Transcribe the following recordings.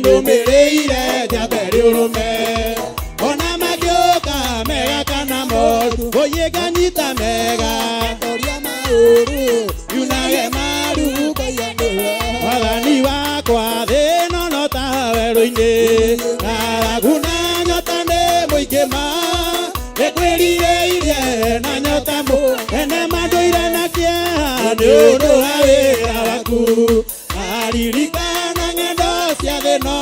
Nĩndũmĩrĩire njambe rĩũrũme ona mangĩũka mega kana moru ũyĩ nganyita mega Toria maũru yunage maru Ngai nĩwe Mwathani wakwa thĩna no ta werũ-inĩ ng'aragu na nyota nĩ mũingĩ ma nĩngwĩrirĩirie na nyota mũ ene mandũire na kĩeha nĩ ũndũ wa wĩra waku aririkana ng'endo cia thĩno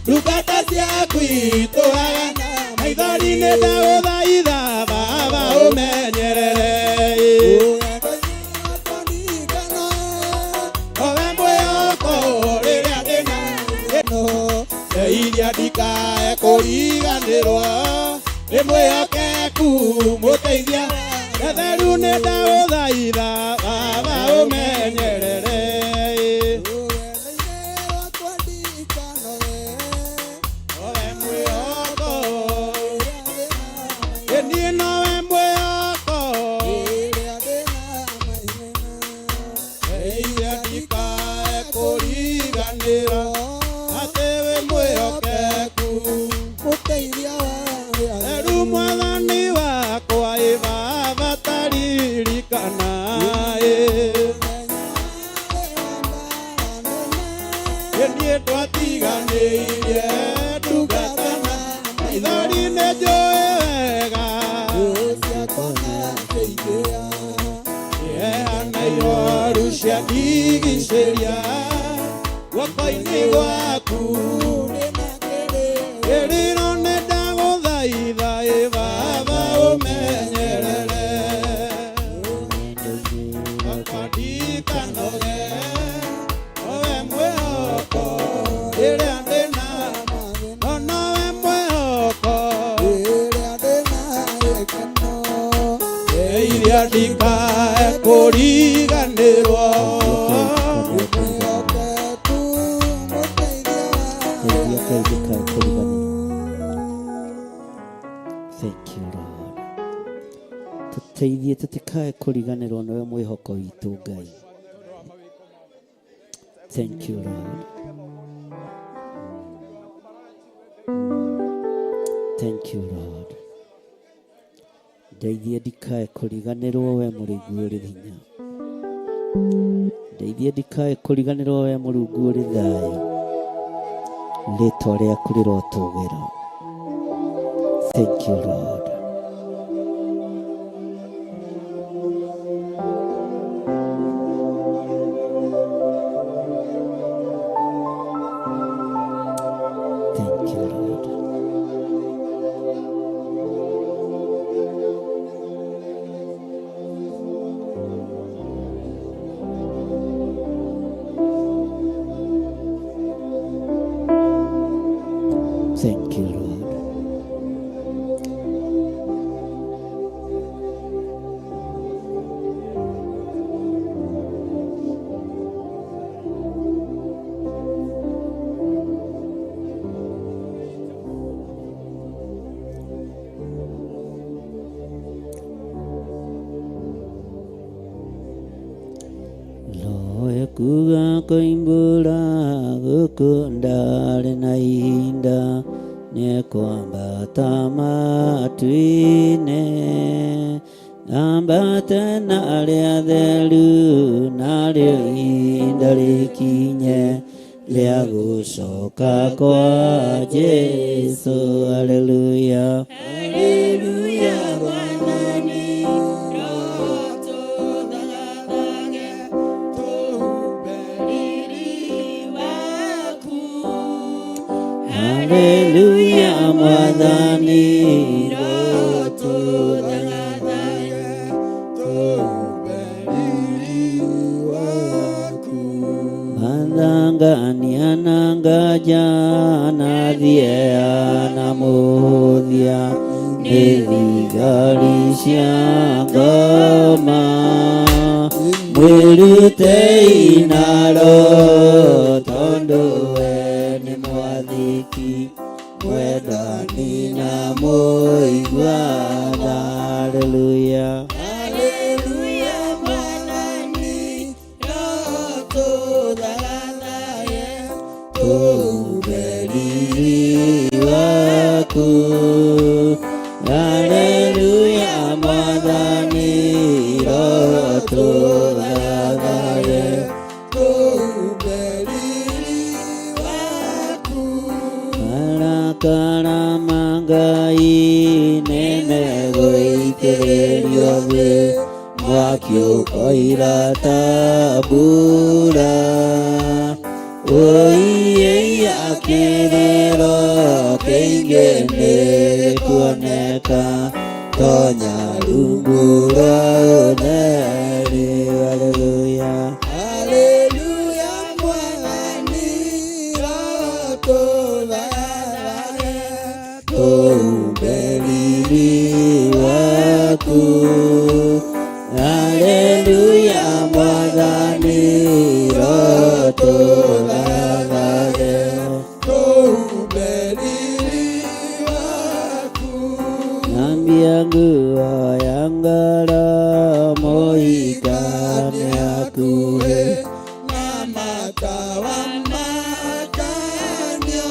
ndungata ciaku itũraga maithori nĩ ndagũthaitha baba ũmenyerere owe mwĩhoko rĩrĩa ndĩna iria ndikae kũriganĩrwo nĩ mwĩhokeku mũteithia etheru nĩ ndagũthaitha baba ũmenyerere owe mwĩhoko ĩ niĩ nowe mwĩhoko iria ndikae kũriganĩrwo atĩ wĩ mwĩhokeku Eru mwathani wakwa ĩ baba taririkana ĩ niĩ twatiganĩirie ndungata na maithori nĩ njũĩ wega kĩeha na ihoru ciandigicĩria guoko-inĩ gwaku kĩrĩro nĩ ndagũthaitha ĩ baba ũmenyerere wakwa ndikanoge nowe mwĩhoko rĩrĩa ndĩna no nowe mwĩhoko iria ndikae kũriganĩrwo Ndeithia Ngai ndikae kũriganĩrwo. Thank you Lord. Tũteithie tũtikae kũriganĩrwo nĩwe mwĩhoko witũ Ngai. Thank you Lord. Thank you Lord. Ndeithie ndikae kũriganĩrwo we Mũrungu ũrĩ hinya. Ndeithie ndikae kũriganĩrwo we Mũrungu ũrĩ thayũ. Rĩtwa rĩaku rĩrotũgĩra. Thank you Lord. Thank you Lord. Thank you Lord. Loe kuga koimbura gũkũ ndarĩ na ihinda nĩkwambata matu-inĩ ambate na arĩa atheru narĩo ihinda rĩkinye rĩa gũcoka kwa Jesũ. Haleluya. Haleluya Mwathani tũthathage tũhumbe riri waku Haleluya Mwathani tũthathage tũhumbe riri waku Mathangania na ngaja na thiea na mũhũthia nĩ thigari cia ngoma mwĩrutei naro tondũ we nĩ mwathĩki mwendani na mũiguana. Haleluya. Haleluya Mwathani tũthathage tũhumbe Tũhumbe riri waku. Haleluya Mwathani rotũthathage. Tũhumbe riri waku. Marakara ma Ngai nĩmegũitĩrĩrio thĩ, mwaki ũkoira ta mbura. Ũiĩia kĩrĩro kĩingĩ nĩkuoneka, tonya rungu rwa ũtheri. Haleluya. Haleluya Mwathani rotũthathage. Tũhumbe riri waku. Haleluya Mwathani rotũthathage. Tũhumbe riri waku. Thambia nguo ya ngoro mũhikania hakuhĩ. Na matawa makanio.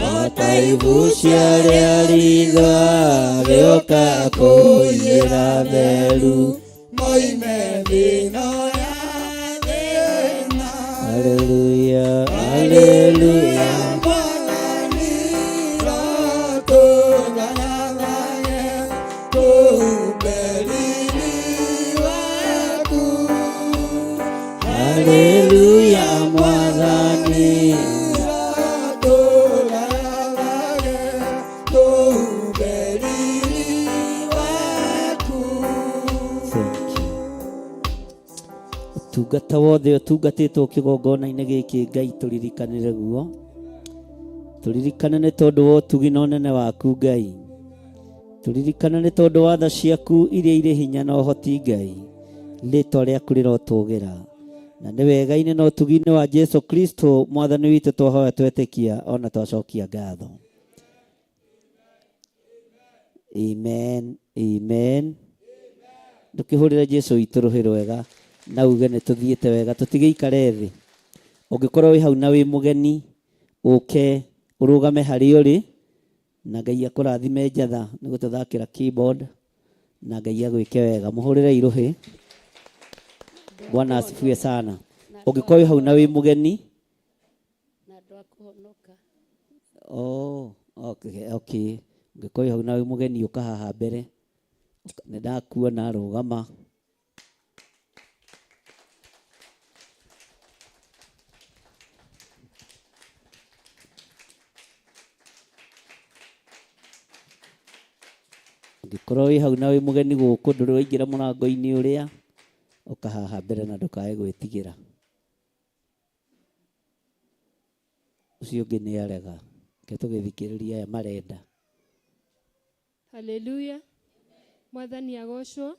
No ta ibucia rĩa ritho rĩoka kũiyĩra theru. Moime thĩno ya thĩna. Haleluya, haleluya. Mwathani rotũthathage. Tũhumbe riri waku. Haleluya Mwathani. Rotũthathage. Tũhumbe riri waku. Thank you. Ũtungata wothe ũtungatĩtwo kĩgongona-inĩ gĩkĩ Ngai tũririkanĩre guo. Tũririkane nĩ tondũ wa ũtugi na ũnene waku Ngai. Tũririkane nĩ tondũ wa tha ciaku iria irĩ hinya na ũhoti Ngai. Rĩtwa rĩaku rĩrotũgĩra. Na nĩ wega-inĩ na ũtugi-inĩ wa Jesu Kristo mwathani witũ twahoya twetĩkia ona twacokia ngatho. Amen. Amen. Ndũkĩhũrĩre Jesu witũ rũhĩ rwega na uge nĩ tũthiĩte wega tũtigĩikare thĩ. Ũngĩkorwo wĩ hau na wĩ mũgeni ũke ũrũgame harĩa ũrĩ na Ngai akũrathime njatha nĩ gũtũthakĩra keyboard na Ngai agwĩke wega. Mũhũrĩre irũhĩ. Bwana asifiwe sana. Ũngĩkorwo wĩ hau na wĩ mũgeni na andũ a kũhonoka. Oh, okay. Ũngĩkorwo wĩ hau na wĩ mũgeni ũka haha mbere. Nĩ ndakuona rũgama. Ũngĩkorwo wĩ hau na wĩ mũgeni gũkũ ndũrĩ waingĩra mũrango-inĩ ũrĩa, ũka haha mbere na ndũkae gwĩtigĩra. Ũcio ũngĩ nĩ arega. Reke tũgĩthikĩrĩrie aya marenda. Haleluya. Mwathani agocwo.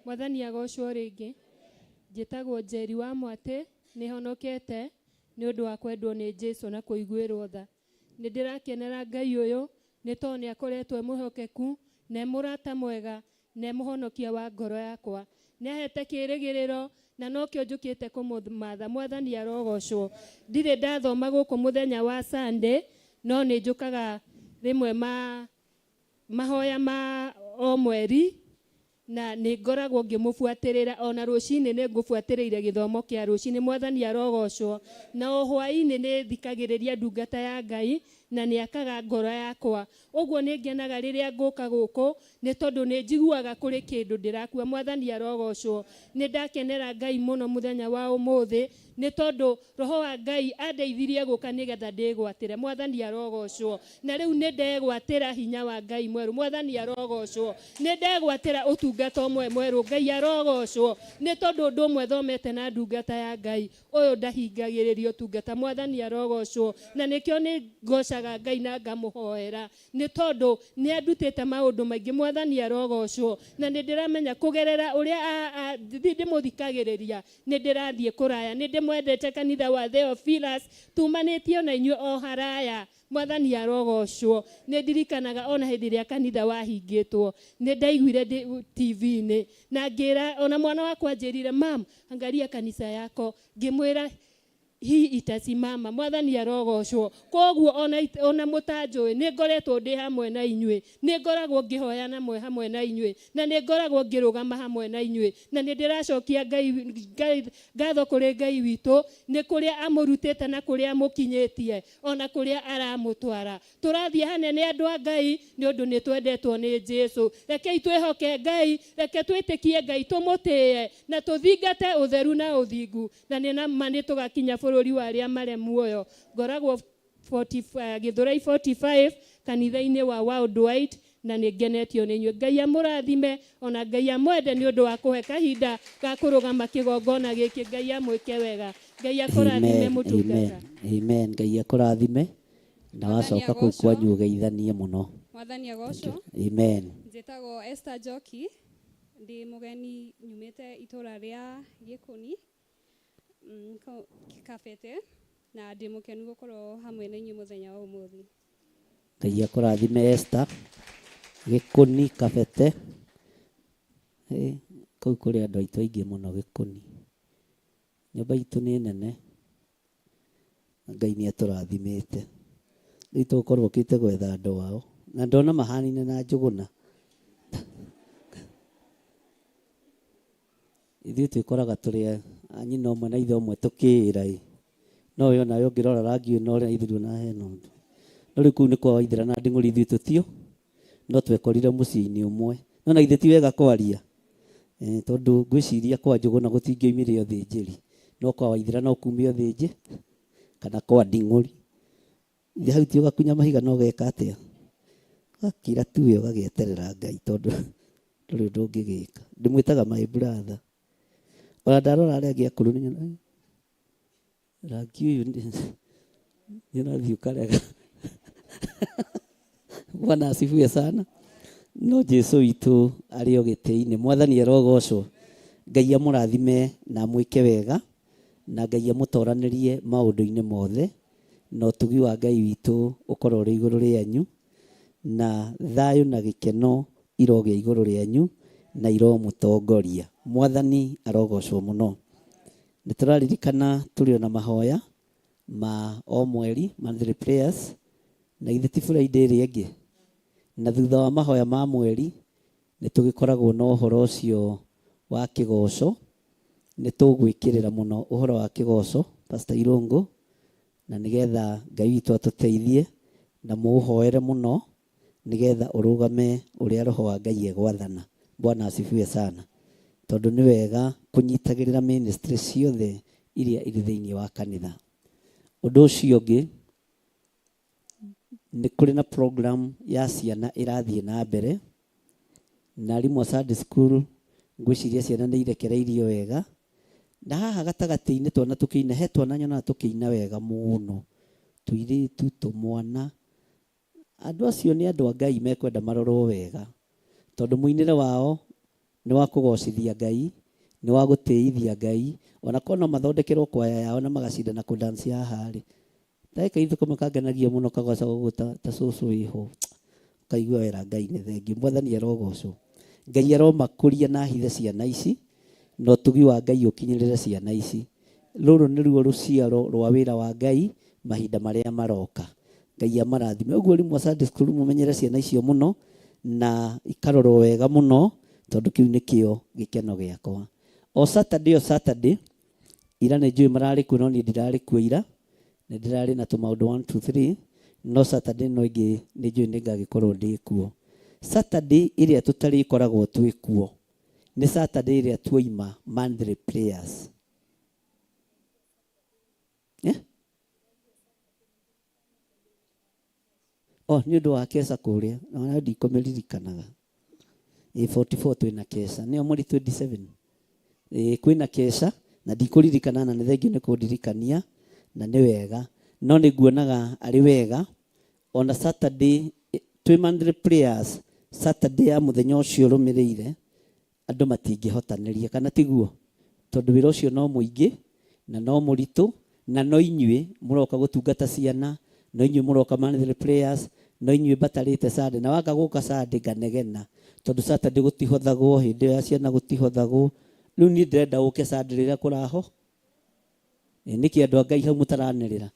Mwathani agocwo rĩngĩ. Njĩtagwo Njeri wa Mwatĩ, nĩ honokete nĩ ũndũ wa kwendwo nĩ Jesu na kũiguĩrwo tha. Nĩ ndĩrakenera Ngai ũyũ nĩ tondũ nĩ akoretwo e mwĩhokeku na e mũrata mwega na e mũhonokia wa ngoro yakwa. Nĩ ahete kĩĩrĩgĩrĩro na nokĩo njũkĩte kũmũmatha. Mwathani arogocwo. Ndirĩ ndathoma gũkũ mũthenya wa Sunday, no nĩ njũkaga rĩmwe ma mahoya ma o mweri na nĩ ngoragwo ngĩmũbuatĩrĩra ona rũcinĩ nĩ ngũbuatĩrĩire gĩthomo kĩa rũcinĩ. Mwathani arogocwo. Na o hwaĩ-inĩ nĩ thikagĩrĩria ndungata ya Ngai na nĩ akaga ngoro yakwa. Ũguo nĩ ngenaga rĩrĩa ngũka gũkũ nĩ tondũ nĩ njiguaga kũrĩ kĩndũ ndĩrakua. Mwathani arogocwo. Nĩ ndakenera Ngai mũno mũthenya wa ũmũthĩ nĩ tondũ roho wa Ngai andeithirie gũka nĩgetha ndĩgwatĩre. Mwathani arogocwo. Na rĩu nĩ ndegwatĩra hinya wa Ngai mwerũ. Mwathani arogocwo. Nĩ ndegwatĩra ũtungata ũmwe mwerũ. Ngai arogocwo. Nĩ tondũ ũndũ ũmwe thomete na ndungata ya Ngai ũyũ ndahingagĩrĩrio ũtungata. Mwathani arogocwo. Na nĩkĩo nĩ ngocaga Ngai na ngamũhoera nĩ tondũ nĩ andutĩte maũndũ maingĩ. Mwathani arogocwo. Na nĩ ndĩramenya kũgerera ũrĩa ndĩmũthikagĩrĩria nĩ ndĩrathiĩ kũraya. Nĩ ndĩmwendete kanitha wa Theophilus tumanĩtio na inyuĩ o haraya. Mwathani arogocwo. Nĩ ndirikanaga ona hĩndĩ ĩrĩa kanitha wahingĩtwo nĩ ndaiguire TV-inĩ na ngĩra ona mwana wakwa anjĩrire, mam, angalia kanitha yako. Ngĩmwĩra Hii itasimama. Mwathani arogocwo. Koguo ona mũtanjũĩ, nĩ ngoretwo ndĩ hamwe na inyuĩ, nĩ ngoragwo ngĩhoya namwe hamwe na inyuĩ, na nĩ ngoragwo ngĩrũgama hamwe na inyuĩ, na nĩ ndĩracokia Ngai ngatho kũrĩ Ngai witũ nĩ kũrĩa amũrutĩte na kũrĩa amũkinyĩtie ona kũrĩa aramũtwara. Tũrathiĩ hanene andũ a Ngai nĩ ũndũ nĩ twendetwo nĩ Jesu. Rekei twĩhoke Ngai, reke twĩtĩkie Ngai, tũmũtĩe na tũthingate ũtheru na ũthingu, na nĩ na ma nĩ tũgakinya bũrũri wa arĩa marĩ muoyo. Ngoragwo 40, Gĩthũrai 45 kanitha-inĩ wa Worldwide, na nĩ ngenetio nĩ inyuĩ. Ngai amũrathime, ona Ngai amwende nĩ ũndũ wa kũhe kahinda ga kũrũgama kĩgongona gĩkĩ. Ngai amwĩke wega. Ngai akũrathime. Amen, amen, mũtungata. Amen. Ngai akũrathime na Mwathani wacoka kũu agocwo. kwanyu ũgeithanie mũno. Mwathani agocwo. Amen. Njĩtagwo Esther Njoki, ndĩ mũgeni nyumĩte itũra rĩa Gĩkũni, Kabete, na ndĩ mũkenu gũkorwo hamwe na inyuĩ mũthenya wa ũmũthĩ. Ngai akũrathime Esther. Gĩkũni Kabete. Kũu kũrĩ andũ aitũ aingĩ mũno Gĩkũni. Nyũmba itũ nĩ nene. Ngai nĩ atũrathimĩte. Rĩu tũgũkorwo ũkĩte gwetha andũ ao. Na ndona mahanine na Njũgũna. Ithuĩ twĩkoraga tũrĩ a nyina ũmwe na ithe ũmwe tũkĩĩra ĩ. No we onawe ũngĩrora rangi ũyũ na ũrĩa ithuĩ ndũna hena ũndũ. No rĩu kũu nĩ kwa Waithera na Nding'ũri ithuĩ tũtio. No twekorire mũciĩ-inĩ ũmwe. No na githĩ ti wega kwaria? Tondũ ngwĩciria kwa Njũgũna gũtingĩoimire ũthĩnjĩri. No kwa Waithera no kume ũthĩnjĩ kana kwa Nding'ũri. Ithe hau ti ũgakunya mahiga na ũgeka atĩa? Ũgakira tu we ũgagĩeterera Ngai tondũ ndũrĩ ũndũ ũngĩgĩka. Ndĩmwĩtaga my brother. Ona ndarora arĩa angĩ akũrũ nĩ nyonaga rangi ũyũ nĩ ũrathiĩ ũkarega. Bwana asifiwe sana. No Jesu witũ arĩ o gĩtĩ-inĩ. Mwathani arogocwo. Ngai amũrathime na amwĩke wega, na Ngai amũtoranĩrie maũndũ-inĩ mothe, na ũtugi wa Ngai witũ ũkorwo ũrĩ igũrũ rĩanyu, na thayũ na gĩkeno irogĩa igũrũ rĩanyu na iromũtongoria. Mwathani arogocwo mũno. Nĩ tũraririkana tũrĩ ona mahoya ma o mweri, monthly prayers, na githĩ ti Friday ĩrĩa ĩngĩ. Na thutha wa mahoya ma mweri nĩ tũgĩkoragwo na ũhoro ũcio wa kĩgoco. Nĩ tũgwĩkĩrĩra mũno ũhoro wa kĩgoco, Pastor Irũngũ, na nĩgetha Ngai witũ atũteithie na mũũhoere mũno nĩgetha ũrũgame ũrĩa Roho wa Ngai egwathana. Bwana asifiwe sana. Tondũ nĩ wega kũnyitagĩrĩra ministry ciothe iria irĩ thĩinĩ wa kanitha. Ũndũ ũcio ũngĩ, nĩ kũrĩ na program ya ciana ĩrathiĩ na mbere, na arimũ a Sunday school ngwĩciria ciana nĩ irekereirio wega, na haha gatagatĩ-inĩ twana tũkĩina, he twana nyonaga tũkĩina wega mũno, tũirĩtu, tũmwana. Andũ acio nĩ andũ a Ngai mekwenda marorwo wega, tondũ mũinĩre wao nĩ wa kũgocithia Ngai, nĩ wa gũtĩithia Ngai, ona korwo no mathondekerwo kwaya yao na magacindana kũ dance haha rĩ. Ta kaitũ kamwe kangenagia mũno kagocaga ũguo ta cũcũ wĩho, ũkaigua wera Ngai nĩ thengiũ. Mwathani arogocwo. Ngai aromakũria na ahithe ciana ici, na ũtugi wa Ngai ũkinyĩrĩre ciana ici. Rũrũ nĩruo rũciaro rwa wĩra wa Ngai mahinda marĩa maroka. Ngai amarathime. Ũguo arimũ a Sunday school mũmenyere ciana icio mũno na ikarorwo wega mũno, tondũ kĩu nĩkĩo gĩkeno gĩakwa. O Saturday, o Saturday, ira nĩ njũĩ mararĩ kuo, no niĩ ndirarĩ kuo ira. Nĩ ndĩrarĩ na tũmaũndũ 1 2 3, no Saturday no ĩngĩ nĩ njũĩ nĩ ngagĩkorwo ndĩ kuo. Saturday ĩrĩa tũtarĩkoragwo twĩ kuo nĩ Saturday ĩrĩa tuoima monthly prayers. Oh, nĩ ũndũ wa keca kũrĩa, na ndikũmĩririkanaga. 44 twĩna keca, nĩyo mweri 27. Kwĩna keca na ndikũririkana, na nĩ thengiũ nĩ kũndirikania, na nĩ wega. No nĩ nguonaga arĩ wega ona Saturday twĩ monthly prayers, Saturday ya mũthenya ũcio ũrũmĩrĩire andũ matingĩhotanĩria, kana tiguo? Tondũ wĩra ũcio no mũingĩ na no mũritũ, na no inyuĩ mũroka gũtungata ciana, no inyuĩ mũroka monthly prayers, no inyuĩ mbatarĩte Sunday, na waka gũka Sunday nganegena, tondũ Saturday gũtihothagwo, hĩndĩ ĩyo ya ciana gũtihothagwo. Rĩu niĩ ndĩrenda ũke Sunday rĩrĩa kũraho. Nĩkĩ andũ a Ngai hau mũtaranĩrĩra?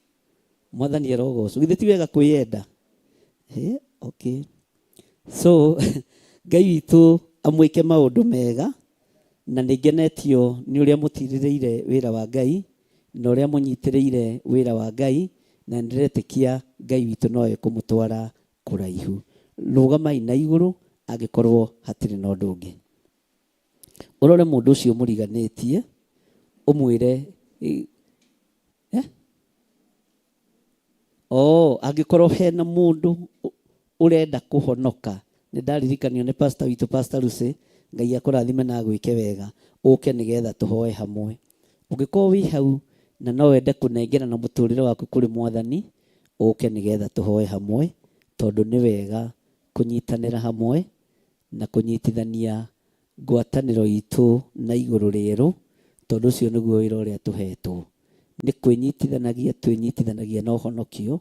Mwathani arogocwo. Githĩ ti wega kwĩyenda? Okay. So Ngai witũ amwĩke maũndũ mega na nĩ ngenetio nĩ ũrĩa mũtirĩrĩire wĩra wa Ngai na ũrĩa mũnyitĩrĩire wĩra wa Ngai na nĩndĩretĩkia Ngai witũ no ekũmũtwara kũraihu. Rũgamai na igũrũ angĩkorwo hatirĩ na ũndũ ũngĩ. Ũrore mũndũ ũcio mũriganĩtie ũmwĩre eh? Oh, angĩkorwo hena mũndũ ũrenda kũhonoka, nĩ ndaririkanio nĩ pastor witũ Pastor Lucy, Ngai akũrathime na agwĩke wega, ũke nĩgetha tũhoe hamwe. Ũngĩkorwo wĩ hau na no wende kũnengerana mũtũrĩre waku kũrĩ Mwathani, ũke nĩgetha tũhoe hamwe, tondũ nĩ wega kũnyitanĩra hamwe na kũnyitithania ngwatanĩro itũ na igũrũ rĩerũ, tondũ ũcio nĩguo wĩra ũrĩa tũhetwo. Nĩ kwĩnyitithanagia twĩnyitithanagia na ũhonokio,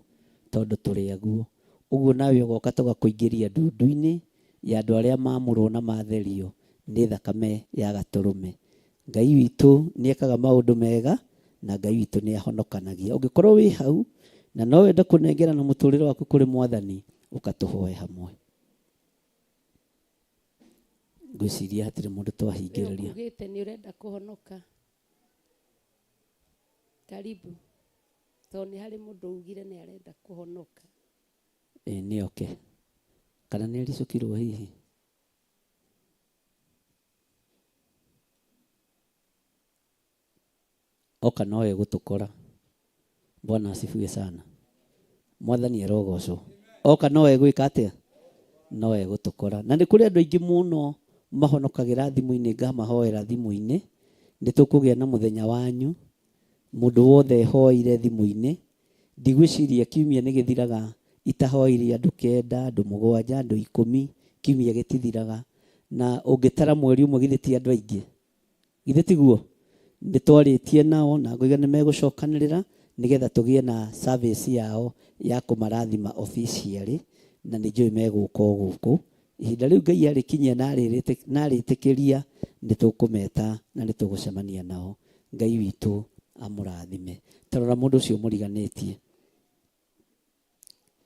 tondũ tũrĩ aguo. Ũguo nawe ũgoka tũgakũingĩria ndundu-inĩ ya andũ arĩa maamũrwo na matherio nĩ thakame ya Gatũrũme. Ngai witũ nĩ ekaga maũndũ mega, na Ngai witũ nĩ ahonokanagia. Ũngĩkorwo wĩ hau na no wende kũnengerana mũtũrĩre waku kũrĩ Mwathani, ũka tũhoe hamwe. Ngwĩciria hatirĩ mũndũ twahingĩrĩria. Ugĩte nĩ ũrenda kũhonoka. Karibu. Tondũ nĩ harĩ mũndũ ugire nĩ arenda kũhonoka. Ĩ nĩ oke. Kana nĩ aricũkirwo hihi? Oka no egũtũkora. Bwana asifiwe sana. Mwathani arogocwo. Oka no egwĩka atĩa? No egũtũkora. Na nĩ kũrĩ andũ aingĩ mũno mahonokagĩra thimũ-inĩ, ngamahoera thimũ-inĩ. Nĩ tũkũgĩa na mũthenya wanyu. Mũndũ wothe hoeire thimũ-inĩ. Ndigwĩciria kiumia nĩ gĩthiraga itahoeire andũ kenda, andũ mũgwanja, andũ ikũmi. Kiumia gĩtithiraga. Na ũngĩtara mweri ũmwe githĩ ti andũ aingĩ? Githĩ tiguo? Nĩ twarĩtie nao na ngoiga nĩ megũcokanĩrĩra nĩgetha tũgĩe na service yao ya kũmarathima officially na nĩ njũĩ megũka o gũkũ. Ihinda rĩu Ngai arĩkinyia na arĩtĩkĩria nĩ tũkũmeta na nĩ tũgũcemania nao. Ngai witũ amũrathime. Ta rora mũndũ ũcio mũriganĩtie.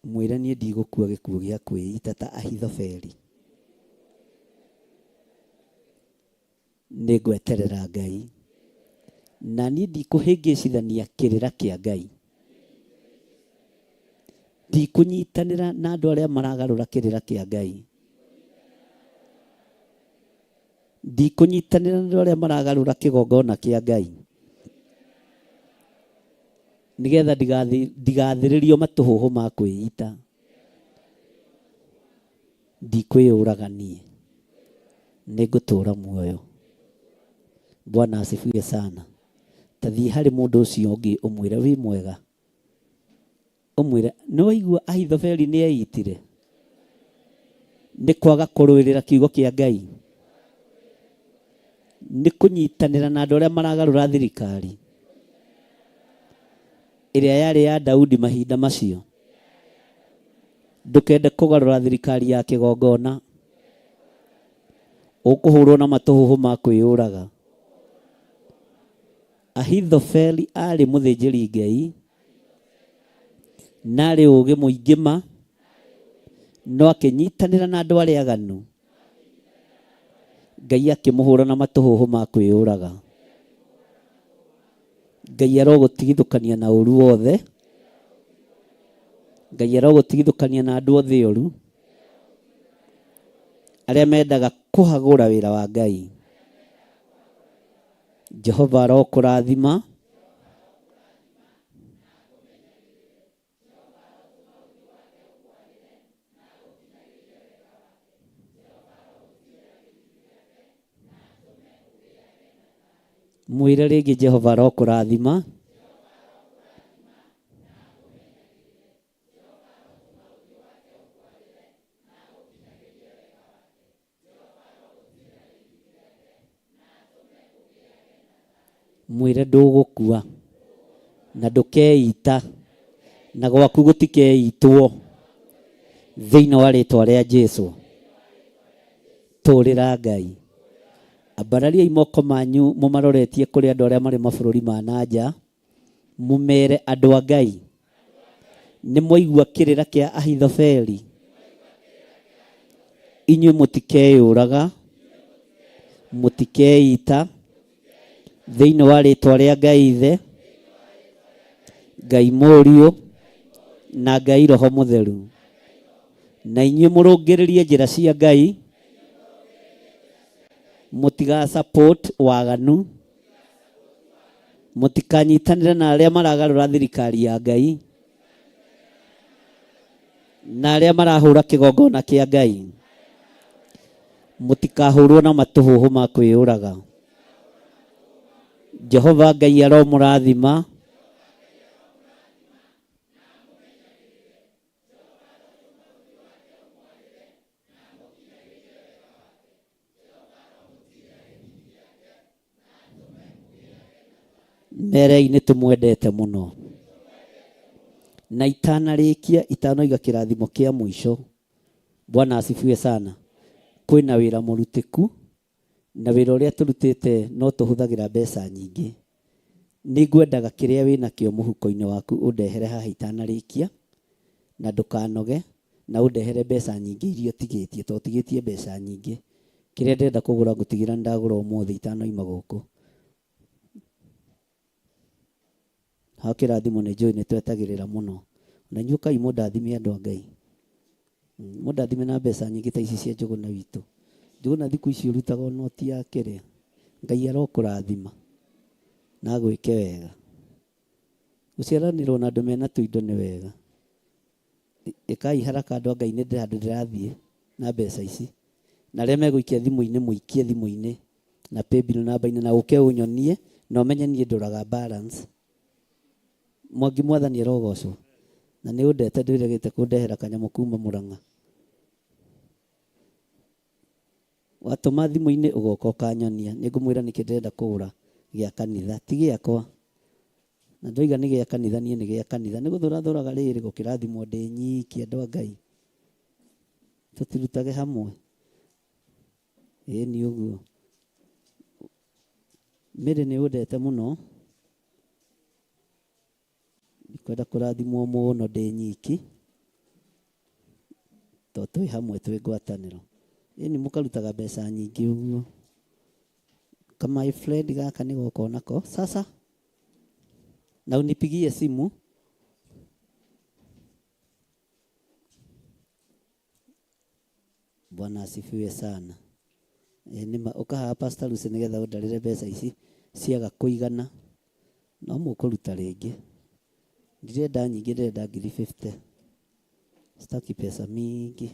Mwĩre niĩ ndigũkua gĩkuũ gĩa kwĩita ta Ahithofeli. Nĩ ngweterera Ngai. Na niĩ ndikũhĩngĩcithania kĩrĩra kĩa Ngai. Ndikũnyitanĩra na andũ arĩa maragarũra kĩrĩra kĩa Ngai. Ndikũnyitanĩra na andũ arĩa maragarũra kĩgongona kĩa Ngai. Nĩgetha ndigathĩrĩrio matũhũhũ ma kwĩita. Ndikwĩyũraga niĩ. Nĩngũtũũra muoyo. Bwana asifiwe sana. Ta thiĩ harĩ mũndũ ũcio ũngĩ ũmwĩre wĩ mwega. Ũmwĩre nĩ waigua Ahithofeli nĩ eitire nĩ kwaga kũrũĩrĩra kiugo kĩa Ngai. Nĩ kũnyitanĩra na andũ arĩa maragarũra thirikari ĩrĩa yarĩ ya Daudi mahinda macio. Ndũkende kũgarũra thirikari ya kĩgongona. Ũkũhũrwo na matũhũhũ ma kwĩyũraga. Ahithofeli aarĩ mũthĩnjĩri Ngai na arĩ ũũgĩ mũingĩ ma, no akĩnyitanĩra na andũ arĩa aganu. Ngai akĩmũhũra na matũhũhũ ma kwĩyũraga. Ngai arogũtigithũkania na ũru wothe. Ngai arogũtigithũkania na andũ othe oru arĩa mendaga kũhagũra wĩra wa Ngai. Jehova arokũrathima. Mwĩre rĩngĩ Jehova arokũrathima. Mwĩre ndũgũkua na ndũkeita na gwaku gũtikeitwo thĩinĩ wa rĩtwa rĩa Jesu. Tũrĩra Ngai. Ambarariai moko manyu mũmaroretie kũrĩ andũ arĩa marĩ mabũrũri ma na nja. Mũmere andũ a Ngai nĩ mwaigua kĩrĩra kĩa Ahithofeli. Inyuĩ mũtikeyũraga, mũtikeita thĩinĩ wa rĩtwa rĩa Ngai Ithe, Ngai Mũriũ na Ngai Roho Mũtheru. Na inyuĩ mũrũngĩrĩrie njĩra cia Ngai, mũtiga support waganu, mũtikanyitanĩre na arĩa maragarũra thirikari ya Ngai na arĩa marahũra kĩgongona kĩa Ngai. Mũtikahũrwo na matũhũhũ ma kwĩyũraga. Jehova Ngai aromũrathima. Merei nĩ tũmwendete mũno. Na itanarĩkia itanoiga kĩrathimo kĩa mũico, Bwana asifiwe sana, kwĩna wĩra mũrutĩku, na wĩra ũrĩa tũrutĩte no tũhũthagĩra mbeca nyingĩ. Nĩ ngwendaga kĩrĩa wĩnakĩo mũhuko-inĩ waku ũndehere haha itanarĩkia, na ndũkanoge, na ũndehere mbeca nyingĩ iria ũtigĩtie, tondũ ũtigĩtie mbeca nyingĩ. Kĩrĩa ndĩrenda kũgũra ngũtigĩrĩra nĩ ndagũra ũmũthĩ itanoima gũkũ. Ha kĩrathimo nĩ njũĩ nĩ twetagĩrĩra mũno. Na inyuĩ ũkai mũndathime andũ a Ngai. Mũndathime na mbeca nyingĩ ta ici cia Njũgũna witũ. Njũgũna thikũ ici ũrutaga o noti ya kĩrĩa. Ngai arokũrathima na agwĩke wega. Gũciaranĩrwo na andũ mena tũindo nĩ wega. Ĩkai haraka andũ a Ngai nĩ handũ ndĩrathiĩ na mbeca ici. Na arĩa megũikia thimũ-inĩ mũikie thimũ-inĩ na paybill namba-inĩ na ũke ũnyonie na ũmenye niĩ ndoraga balance. Mwangi mwathani arogocwo. Na nĩ ũndete ndwĩrĩgĩte kũndehera kanyamũ kuma Mũrang'a. Watũma thimũ-inĩ ũgoka ũkanyonia. Nĩ ngũmwĩra nĩkĩ ndĩrenda kũgũra gĩa kanitha. Ti gĩakwa. Na ndoiga nĩ gĩa kanitha niĩ nĩ gĩa kanitha. Nĩ gũthũra thũraga rĩrĩ gũkĩrathimwo ndĩ nyiki andũ a Ngai. Tũtirutage hamwe. Ĩĩ nĩ ũguo. Mary nĩ ũndete mũno. Ndikwenda kũrathimwo mũno ndĩ nyiki. Tondũ twĩ hamwe twĩ ngwatanĩro. Ĩni mũkarutaga mbeca nyingĩ ũguo. Ka my friend gaka nĩ goka onako. Sasa na unipigie simu. Bwana asifiwe sana. Ĩ nĩma ũka haha Pastor Lucy nĩgetha ũndarĩre mbeca ici ciaga kũigana no mũkũruta rĩngĩ. Ndirenda nyingĩ ndĩrenda ngiri 50. Sitaki pesa mingi.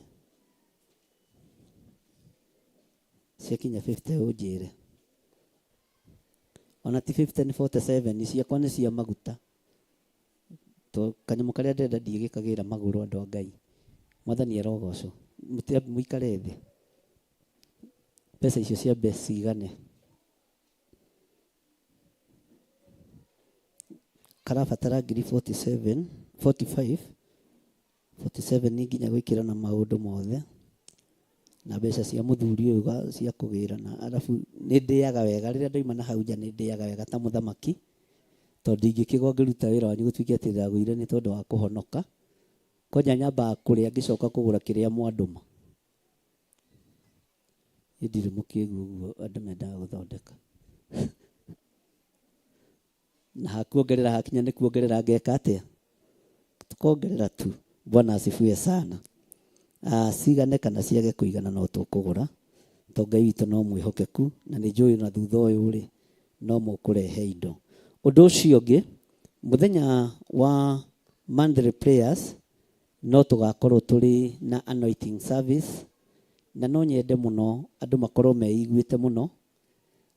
Ciakinya 50 ũnjĩre. Ona ti 50 nĩ 47 ciakwa nĩ cia maguta. To kanyamũ karĩa ndĩrenda ndigĩkagĩra magũrũ andũ a Ngai. Mwathani arogocwo. Mũikare thĩ. Mbeca icio ciambe cigane. Karabatara ngiri 47, 45, 47 nĩ nginya gwĩkĩra na maũndũ mothe na mbeca cia mũthuri ũyũ cia kũgĩra na arabu nĩ ndĩaga wega rĩrĩa ndoima na hau nja nĩ ndĩaga wega ta mũthamaki tondũ ndingĩkĩgwa ngĩruta wĩra wanyu gũtuĩke atĩ ndagũire nĩ tondũ wa kũhonoka. Kwanja nyambaga kũrĩa ngĩcoka kũgũra kĩrĩa mwandũma. Niĩ ndirĩ mũkĩgu ũguo andũ mendaga gũthondeka. Na hakuongerera hakinya nĩ kuongerera ngeka atĩa? Tukongerera tu. Bwana asifiwe sana. Ah, cigane kana ciage kũigana no tũkũgũra to Ngai witũ no mwĩhokeku na nĩ njũĩ na thutha ũyũ rĩ no mũkũrehe indo. Ũndũ ũcio ũngĩ mũthenya wa monthly prayers no tũgakorwo tũrĩ na anointing service na no nyende mũno andũ makorwo meiguĩte mũno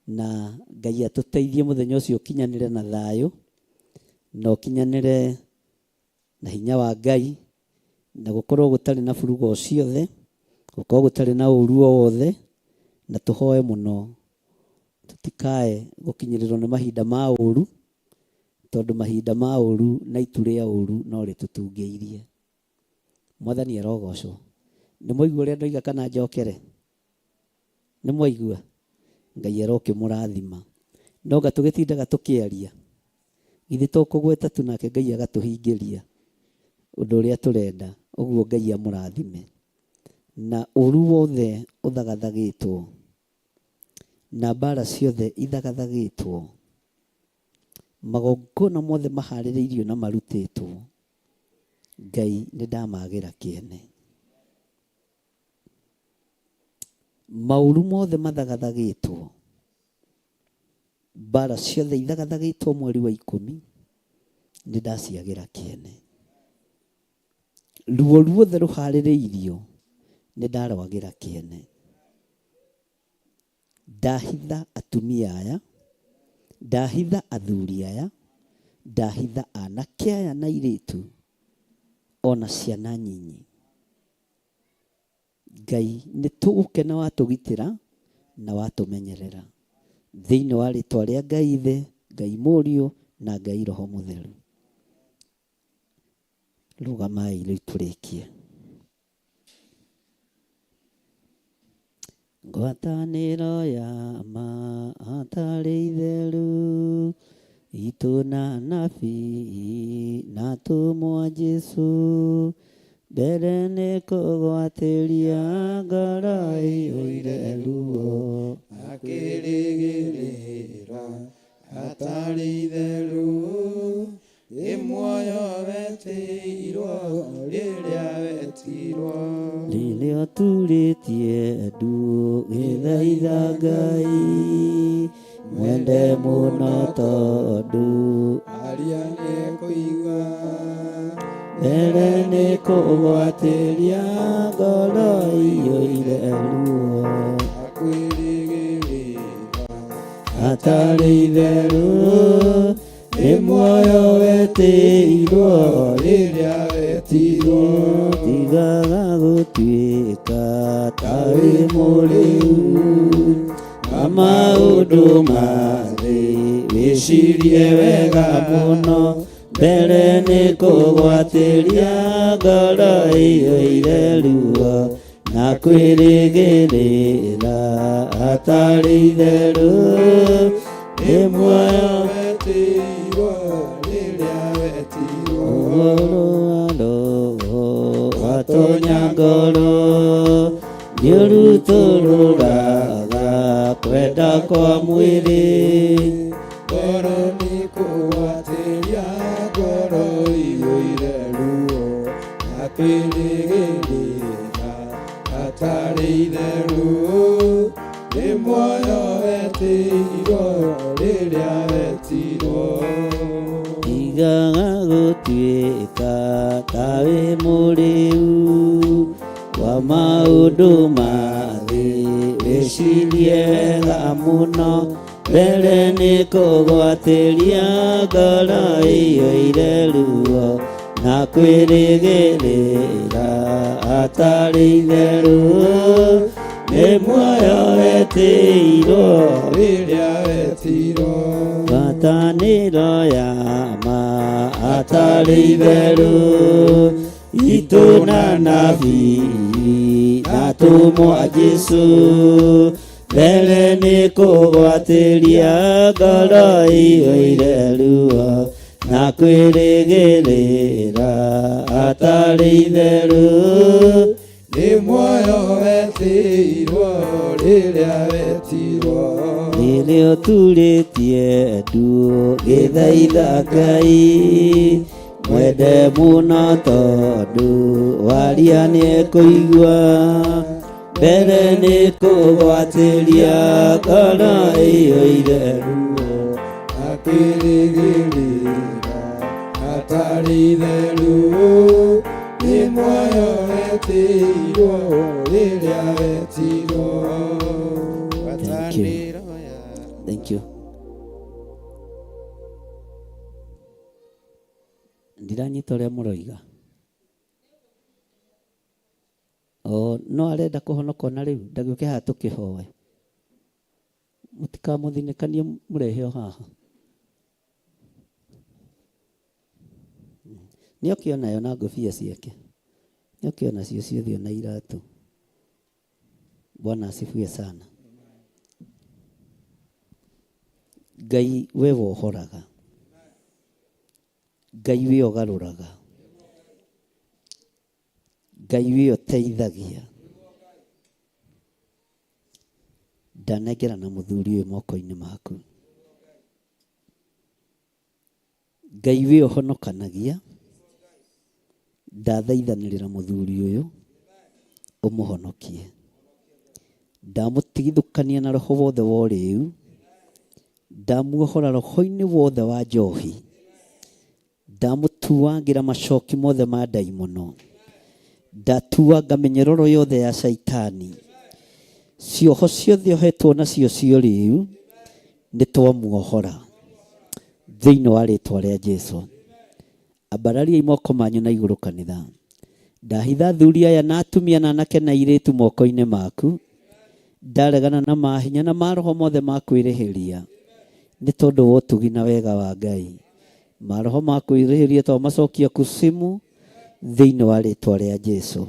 na Ngai atũteithie mũthenya ũcio ũkinyanĩre na thayũ na ũkinyanĩre na hinya wa Ngai na gũkorwo gũtarĩ na buruga o ciothe, gũkorwo gũtarĩ na ũru o wothe, na tũhoe mũno tũtikae gũkinyĩrĩrwo nĩ mahinda ma ũru, tondũ mahinda ma ũru na itu rĩa ũru no rĩtũtungĩirie. Mwathani arogocwo. Nĩ mwaigua ũrĩa ndoiga kana njokere? Nĩ mwaigua? Ngai arokĩmũrathima. No nga tũgĩtindaga tũkĩaria. Githĩ to kũgweta tu nake Ngai agatũhingĩria ũndũ ũrĩa tũrenda. Ũguo Ngai amũrathime. Na ũru wothe ũthagathagĩtwo na mbara ciothe ithagathagĩtwo, magongona mothe maharĩrĩirio na marutĩtwo, Ngai nĩ ndamagĩra kĩene. Maũru mothe mathagathagĩtwo, mbara ciothe ithagathagĩtwo mweri wa 10 nĩ ndaciagĩra kĩene. Ruo ruothe rũharĩrĩirio nĩ ndarwagĩra kĩene. Ndahitha atumia aya, ndahitha athuri aya, ndahitha anake aya na airĩtu, ona ciana nyinyi. Ngai nĩ tũgũkena watũgitĩra na watũmenyerera. Thĩinĩ wa rĩtwa rĩa Ngai Ithe, Ngai Mũriũ na Ngai Roho Mũtheru. Rũgamai rĩu tũrĩkie. Ngwatanĩro ya ma atarĩ itheru, itũ na nabii na atũmwo a Jesũ, mbere nĩ kũgwatĩria ngoro ĩiyũire ruo. Akĩrĩgĩrĩra atarĩ itheru, ĩ muoyo wetĩirwo rĩrĩa wetirwo. Rĩrĩa ũturĩtie ndu gĩthaitha Ngai, mwende mũno tondũ aria nĩekũigua. Mbere nĩ kũgwatĩria ngoro ĩiyũire ruo. Akwĩrĩgĩrĩra atarĩ itherũ, nĩ muoyo wetĩirwo rĩrĩa wetirwo. Tigaga gũtuĩka ta wĩ mũrĩu na maũndũ ma thĩ, wĩcirie wega mũno. Mbere nĩ kũgwatĩria ngoro ĩiyũire ruo na kwĩrĩgĩrĩra atarĩ itherũ, nĩ muoyo wetĩirwo rĩrĩa wetirwo. Ũhoro wa Roho watonya ngoro, nĩũrutũrũraga kwenda kwa mwĩrĩ. Ngoro nĩ kũgwatĩria ngoro ĩiyũire ruo na kwĩrĩgĩrĩra atarĩ itherũ, nĩ muoyo wetĩirwo rĩrĩa wetirwo. Tigaga gũtuĩka ta wĩ mũrĩu wa maũndũ ma thĩ, wĩcirie wega mũno. Mbere nĩ kũgwatĩria ngoro ĩiyũire ruo na kwĩrĩgĩrĩra atarĩ itherũ, nĩ muoyo wetĩirwo rĩrĩa wetirwo. Ngwatanĩro ya ma atarĩ itherũ, itũ na nabii na atũmwo a Jesũ, mbere nĩ kũgwatĩria ngoro ĩiyũire ruo na kwĩrĩgĩrĩra atarĩ itherũ, nĩ muoyo wetĩirwo rĩrĩa wetirwo. Rĩrĩa ũturĩtie ndu gĩthaitha Ngai, mwende mũno tondũ waria nĩekũigua. Mbere nĩ kũgwatĩria ngoro ĩiyũire ruo na kwĩrĩgĩrĩra atarĩ itherũ, nĩ muoyo wetĩirwo rĩrĩa wetirwo. Thank you. Thank you. Ndiranyita ũrĩa mũroiga. O no arenda kũhonoka ona rĩu, ndagĩũke haha tũkĩhoe. Mũtikamũthinĩkanie mũrehe o haha. Nĩoke onayo na ngũbia ciake. Nĩoke onacio ciothe ona iratũ. Bwana asifiwe sana. Ngai we wohoraga. Ngai wĩ ũgarũraga, Ngai wĩ ũteithagia. Ndanengerana mũthuri ũyũ moko-inĩ maku. Ngai wĩ ũhonokanagia, ndathaithanĩrĩra mũthuri ũyũ ũmũhonokie. Ndamũtigithũkania na roho wothe wa ũrĩu, ndamuohora roho-inĩ wothe wa njohi, ndamũtuangĩra macoki mothe ma ndaimono, ndatuanga mĩnyororo yothe ya caitani, cioho ciothe ohetwo nacio cia ũrĩu, nĩ twamuohora thĩinĩ wa rĩtwa rĩa Jesu. Ambarariai moko manyu na igũrũ kanitha. Ndahitha athuri aya na atumia na anake na airĩtu moko-inĩ maku. Ndaregana na mahinya na maroho mothe ma kwĩrĩhĩria nĩ tondũ wa ũtugi na wega wa Ngai. Maroho ma kwĩrĩhĩria twamacokia kusimu thĩinĩ wa rĩtwa rĩa Jesu.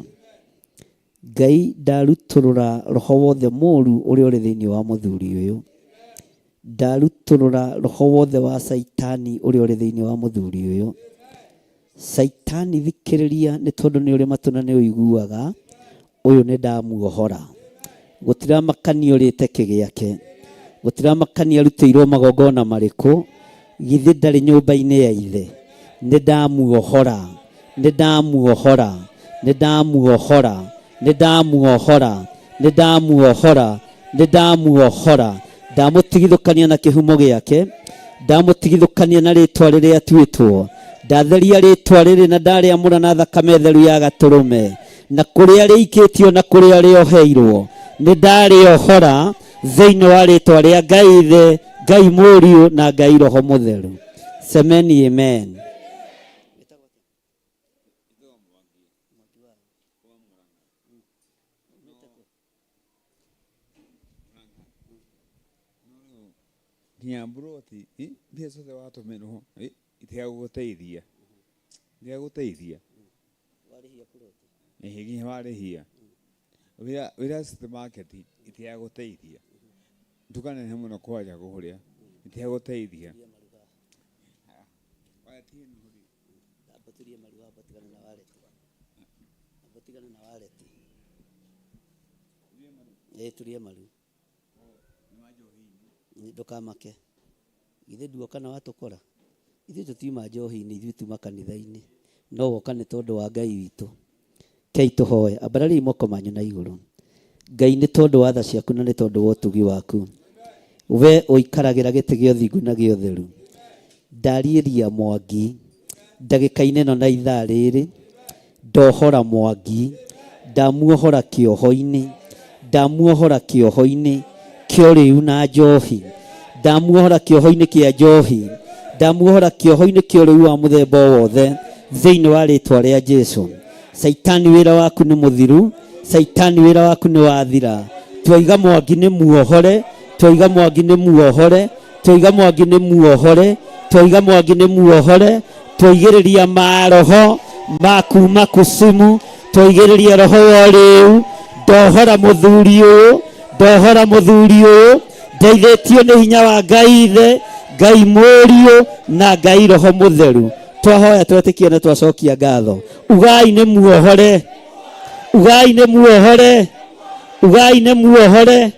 Ngai ndarutũrũra roho wothe mũru ũrĩa ũrĩ thĩinĩ wa mũthuri ũyũ. Ndarutũrũra roho wothe wa Caitani ũrĩa ũrĩ thĩinĩ wa mũthuri ũyũ. Caitani thikĩrĩria nĩ tondũ nĩ ũrĩ matũ na nĩ ũiguaga, ũyũ nĩ ndamuohora. Gũtiramakania ũrĩte kĩ gĩake, gũtiramakania arutĩirwo magongona marĩkũ, githĩ ndarĩ nyũmba-inĩ ya ithe. Nĩ ndamuohora, nĩ ndamuohora, nĩ ndamuohora, nĩ ndamuohora, nĩ ndamuohora, nĩ ndamuohora. Ndamũtigithũkania na kĩhumo gĩake, ndamũtigithũkania na rĩtwa rĩrĩa atuĩtwo, ndatheria rĩtwa rĩrĩ na ndarĩamũra na thakame theru ya gatũrũme, na kũrĩa rĩikĩtio na kũrĩa rĩoheirwo nĩ ndarĩohora thĩinĩ wa rĩtwa rĩa Ngai Ithe, Ngai Mũriũ na Ngai Roho Mũtheru. Semeni amen. Nginya mburoti mbia ciothe watũmĩrwo itigagũteithia, itigagũteithia. Ĩĩ nginya warĩhia wĩra wĩra supermarket itigagũteithia, nduka nene mũno kwanja kũrĩa itigagũteithia. Ambũtĩrie maru amba tigana na wallet. Amba tigana na wallet. Ĩĩ turie maru. Ndũkamake. Githĩ nduoka na watũkora? Ithuĩ tũtiuma njohi-inĩ, ithuĩ tuma kanitha-inĩ. No woka nĩ tondũ wa Ngai witũ. Kei tũhoe. Ambarariai moko manyu na igũrũ. Ngai nĩ tondũ wa tha ciaku na nĩ tondũ wa ũtugi waku. We ũikaragĩra gĩtĩ gĩa ũthingu na gĩa ũtheru. Ndariĩria Mwangi ndagĩka-inĩ ĩno na ithaa rĩrĩ, ndohora Mwangi, ndamuohora kĩoho-inĩ, ndamuohora kĩoho-inĩ kĩa ũrĩu na njohi, ndamuohora kĩoho-inĩ kĩa njohi, ndamuohora kĩoho-inĩ kĩa ũrĩu wa mũthemba o wothe thĩinĩ wa rĩtwa rĩa Jesu. Caitani wĩra waku nĩ mũthiru, Caitani wĩra waku nĩ wathira. Twaiga Mwangi nĩ muohore, twaiga Mwangi nĩ muohore, twaiga Mwangi nĩ muohore, twaiga Mwangi nĩ muohore, twaigĩrĩria maroho ma kuma kusimu, twaigĩrĩria roho wa ũrĩu, ndohora mũthuri ũyũ, ndohora mũthuri ũyũ, ndeithĩtio nĩ hinya wa Ngai Ithe, Ngai Mũriũ na Ngai Roho Mũtheru. Twahoya twetĩkia na twacokia ngatho. Ugai nĩ muohore, ugai nĩ muohore, ugai nĩ muohore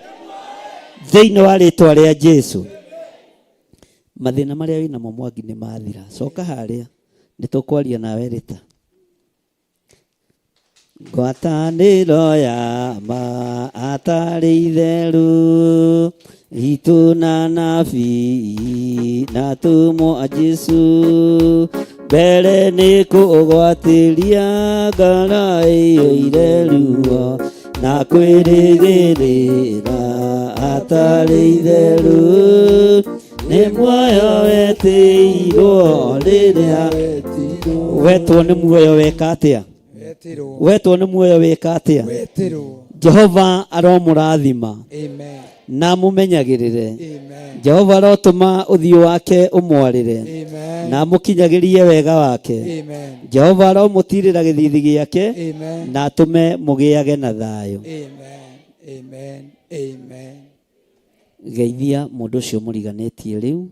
thĩinĩ wa rĩtwa rĩa Jesu. Mathĩna marĩa wĩnamo Mwangi nĩ mathira. Coka harĩa nĩ tũkwaria nawe rĩta. Ngwatanĩro ya ma atarĩ itheru itũ na nabii na atũmwo a Jesu mbere nĩ kũgwatĩria ngoro ĩiyũire ruo na kwĩrĩgĩrĩra atarĩ itheru nĩ muoyo wetĩirwo rĩrĩa wetwo nĩ muoyo weka atĩa Wetirwo. wetwo nĩ muoyo wĩka atĩa Wetirwo. Jehova aromũrathima Amen. na amũmenyagĩrĩre Amen. Jehova arotũma ũthiũ wake ũmwarĩre Amen. na amũkinyagĩrie wega wake Amen. Jehova aromũtirĩra gĩthithi gĩake Amen. na atũme mũgĩage na thayũ Amen. Amen. Amen. Geithia mũndũ ũcio mũriganĩtie rĩu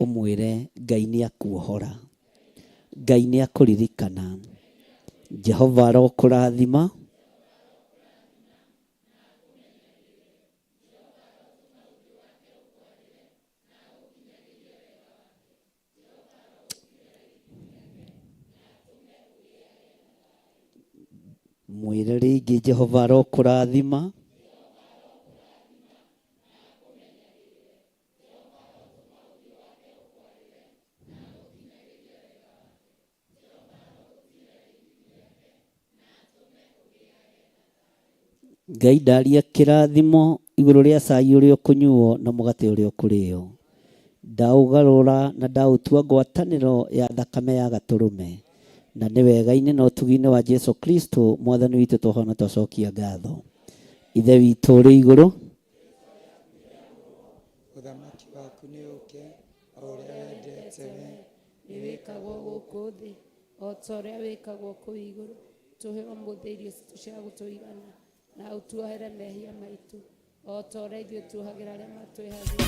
ũmwĩre Ngai nĩ akuohora. Ngai nĩ akũririkana. Jehova arokũrathima. Mwĩre rĩngĩ Jehova arokũrathima. Ngai ndaria kĩrathimo igũrũ rĩa cai ũrĩa ũkũnyuo na mũgate ũrĩa ũkũrĩo. Ndaũgarũra na ndaũtua ngwatanĩro ya thakame ya gatũrũme. Na nĩ wega-inĩ na ũtugi-inĩ wa Jesu Kristo mwathani witũ twahona twacokia ngatho. Ithe witũ ũrĩ igũrũ, Ũthamaki waku nĩ ũke, o ũrĩa wendete we. Nĩ wĩkagwo gũkũ thĩ o ta ũrĩa wĩkagwo kũu igũrũ. Tũhe ũmũthĩ irio citũ cia gũtũigana, na ũtuohere mehia maitũ o ta ũrĩa ithuĩ tuohagĩra arĩa matwĩhagia.